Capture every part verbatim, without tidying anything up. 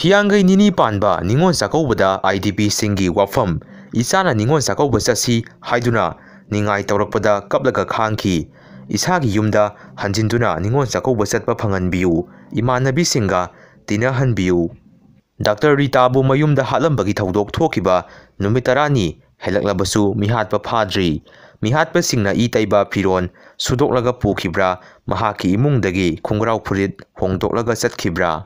ꯍꯤꯌꯥꯡꯒꯩ ꯅꯤꯅꯤ ꯄꯥꯟꯕ ꯅꯤꯉꯣꯜ ꯆꯥꯛꯀꯧꯕꯗ I D Pꯁꯤꯡꯒꯤ ꯋꯥꯐꯝ, "ꯏꯆꯥꯅ ꯅꯤꯉꯣꯜ ꯆꯥꯛꯀꯧꯕ ꯆꯠꯁꯤ" ꯍꯥꯏꯗꯨꯅ ꯅꯤꯡꯉꯥꯏ ꯇꯧꯔꯛꯄꯗ ꯀꯞꯂꯒ ꯈꯥꯡꯈꯤ꯫ ꯏꯁꯥꯒꯤ ꯌꯨꯝꯗ ꯍꯟꯖꯤꯟꯗꯨꯅ ꯅꯤꯉꯣꯜ ꯆꯥꯛꯀꯧꯕ ꯆꯠꯄ ꯐꯪꯍꯟꯕꯤꯌꯨ, ꯏꯃꯥꯟꯅꯕꯤꯁꯤꯡꯒ ꯇꯤꯟꯅꯍꯟꯕꯤꯌꯨ꯫ ꯗꯥꯛꯇꯔ ꯔꯤꯇꯥꯕꯨ ꯃꯌꯨꯝꯗ ꯍꯥꯠꯂꯝꯕꯒꯤ ꯊꯧꯗꯣꯛ ꯊꯣꯛꯈꯤꯕ ꯅꯨꯃꯤꯠ ꯇꯔꯥꯅꯤ ꯍꯦꯜꯂꯛꯂꯕꯁꯨ ꯃꯤꯍꯥꯠꯄ ꯐꯥꯗ꯭ꯔꯤ꯫ ꯃꯤꯍꯥꯠꯄꯁꯤꯡꯅ ꯏ ꯇꯩꯕ ꯐꯤꯔꯣꯜ ꯁꯨꯗꯣꯛꯂꯒ ꯄꯨꯈꯤꯕ꯭ꯔꯥ? ꯃꯍꯥꯛꯀꯤ ꯏꯃꯨꯡꯗꯒꯤ ꯈꯣꯡꯒ꯭ꯔꯥꯎ ꯐꯨꯔꯤꯠ ꯍꯣꯡꯗꯣꯛꯂꯒ ꯆꯠꯈꯤꯕ꯭ꯔꯥ?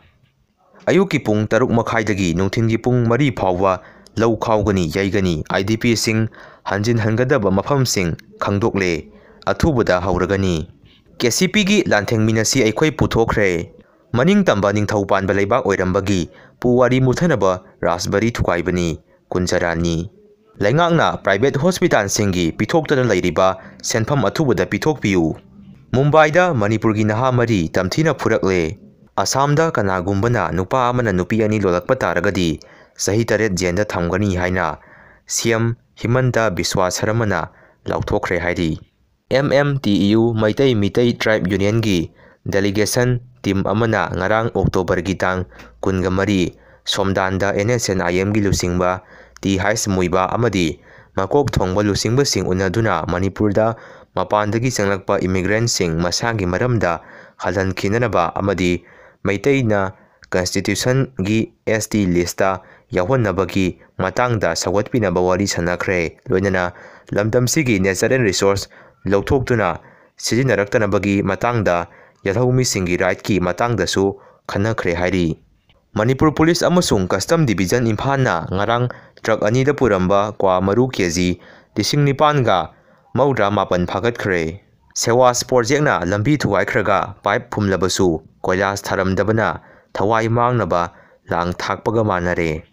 ꯑꯌꯨꯛꯀꯤ ꯄꯨꯡ ꯇꯔꯨꯛ ꯃꯈꯥꯏꯗꯒꯤ ꯅꯨꯡꯊꯤꯜꯒꯤ ꯄꯨꯡ ꯃꯔꯤ ꯐꯥꯎꯕ ꯂꯧ ꯈꯥꯎꯒꯅꯤ, ꯌꯩꯒꯅꯤ꯫ I D Pꯁꯤꯡ ꯍꯟꯖꯤꯟꯍꯟꯒꯗꯕ ꯃꯐꯝꯁꯤꯡ ꯈꯪꯗꯣꯛꯂꯦ꯫ ꯑꯊꯨꯕꯗ ꯍꯧꯔꯒꯅꯤ꯫ K C Pꯒꯤ ꯂꯥꯟꯊꯦꯡꯃꯤꯟꯅꯁꯤ ꯑꯩꯈꯣꯏ ꯄꯨꯊꯣꯛꯈ꯭ꯔꯦ꯫ ꯃꯅꯤꯡ ꯇꯝꯕ ꯅꯤꯡꯊꯧ ꯄꯥꯟꯕ ꯂꯩꯕꯥꯛ ꯑꯣꯏꯔꯝꯕꯒꯤ ꯄꯨꯋꯥꯔꯤ ꯃꯨꯠꯊꯅꯕ ꯔꯥꯖꯕꯥꯔꯤ ꯊꯨꯒꯥꯏꯕꯅꯤ꯫ ꯀꯨꯟꯖꯔꯥꯅꯤ꯫ ꯂꯩꯉꯥꯛꯅ private hospitalꯁꯤꯡꯒꯤ ꯄꯤꯊꯣꯛꯇꯅ ꯂꯩꯔꯤꯕ ꯁꯦꯟꯐꯝ ꯑꯊꯨꯕꯗ ꯄꯤꯊꯣꯛꯄꯤꯌꯨ꯫ ꯃꯨꯝꯕꯥꯏꯗ ꯃꯅꯤꯄꯨꯔꯒꯤ ꯅꯍꯥ ꯃꯔꯤ ꯇꯝꯊꯤꯅ ꯐꯨꯔꯛꯂꯦ꯫ ꯑꯁꯥꯝꯗ ꯀꯅꯥꯒꯨꯝꯕꯅ ꯅꯨꯄꯥ ꯑꯃꯅ ꯅꯨꯄꯤ ꯑꯅꯤ ꯂꯣꯜꯂꯛꯄ ꯇꯥꯔꯒꯗꯤ ꯆꯍꯤ ꯇꯔꯦꯠ ꯖꯦꯜꯗ ꯊꯝꯒꯅꯤ ꯍꯥꯏꯅ C M ꯍꯤꯃꯟꯇ ꯕꯤꯁ꯭ꯋꯥ ꯁꯔꯃꯅ ꯂꯥꯎꯊꯣꯛꯈ꯭ꯔꯦ ꯍꯥꯏꯔꯤ꯫ M M T U Meitei Meitei Tribe Unionꯒꯤ delegation team ꯑꯃꯅ ꯉꯔꯥꯡ Octoberꯒꯤ ꯇꯥꯡ ꯀꯨꯟꯒ ꯃꯔꯤ ꯁꯣꯝꯗꯥꯟꯗ N S N I Mꯒꯤ ꯂꯨꯆꯤꯡꯕ ꯇꯤ ꯍꯩꯁ ꯃꯨꯏꯕꯥ ꯑꯃꯗꯤ ꯃꯀꯣꯛ ꯊꯣꯡꯕ ꯂꯨꯆꯤꯡꯕꯁꯤꯡ ꯎꯅꯗꯨꯅ ꯃꯅꯤꯄꯨꯔꯗ ꯃꯄꯥꯟꯗꯒꯤ ꯆꯪꯂꯛꯄ immigrantꯁꯤꯡ ꯃꯁꯥꯒꯤ ꯃꯔꯝꯗ ꯍꯜꯍꯟꯈꯤꯅꯅꯕ ꯑꯃꯗꯤ ꯃꯩꯇꯩꯅ constitutionꯒꯤ S T listꯇ ꯌꯥꯎꯍꯟꯅꯕꯒꯤ ꯃꯇꯥꯡꯗ ꯁꯧꯒꯠꯄꯤꯅꯕ ꯋꯥꯔꯤ ꯁꯥꯟꯅꯈ꯭ꯔꯦ꯫ ꯂꯣꯏꯅꯅ ꯂꯝꯗꯝꯁꯤꯒꯤ natural resource ꯂꯧꯊꯣꯛꯇꯨꯅ ꯁꯤꯖꯤꯟꯅꯔꯛꯇꯅꯕꯒꯤ ꯃꯇꯥꯡꯗ ꯌꯦꯜꯍꯧꯃꯤꯁꯤꯡꯒꯤ rightꯀꯤ ꯃꯇꯥꯡꯗꯁꯨ ꯈꯟꯅꯈ꯭ꯔꯦ ꯍꯥꯏꯔꯤ꯫ ꯃꯅꯤꯄꯨꯔ Police ꯑꯃꯁꯨꯡ Custom Division ꯏꯝꯐꯥꯜꯅ ꯉꯔꯥꯡ truck ꯑꯅꯤꯗ ꯄꯨꯔꯝꯕ ꯀ꯭ꯋꯥ ꯃꯔꯨ ꯀꯦꯖꯤ ꯂꯤꯁꯤꯡ ꯅꯤꯄꯥꯟꯒ ꯃꯧꯗ꯭ꯔꯥ ꯃꯥꯄꯟ ꯐꯥꯒꯠꯈ꯭ꯔꯦ꯫ ꯁꯦꯋꯥꯁ projectꯅ ꯂꯝꯕꯤ ꯊꯨꯒꯥꯏꯈ꯭ꯔꯒ pipe ꯐꯨꯝꯂꯕꯁꯨ ꯀꯣꯏꯂꯥꯁ ꯊꯥꯔꯝꯗꯕꯅ ꯊꯋꯥꯏ ꯃꯥꯡꯅꯕ ꯂꯥꯡ ꯊꯥꯛꯄꯒ ꯃꯥꯟꯅꯔꯦ꯫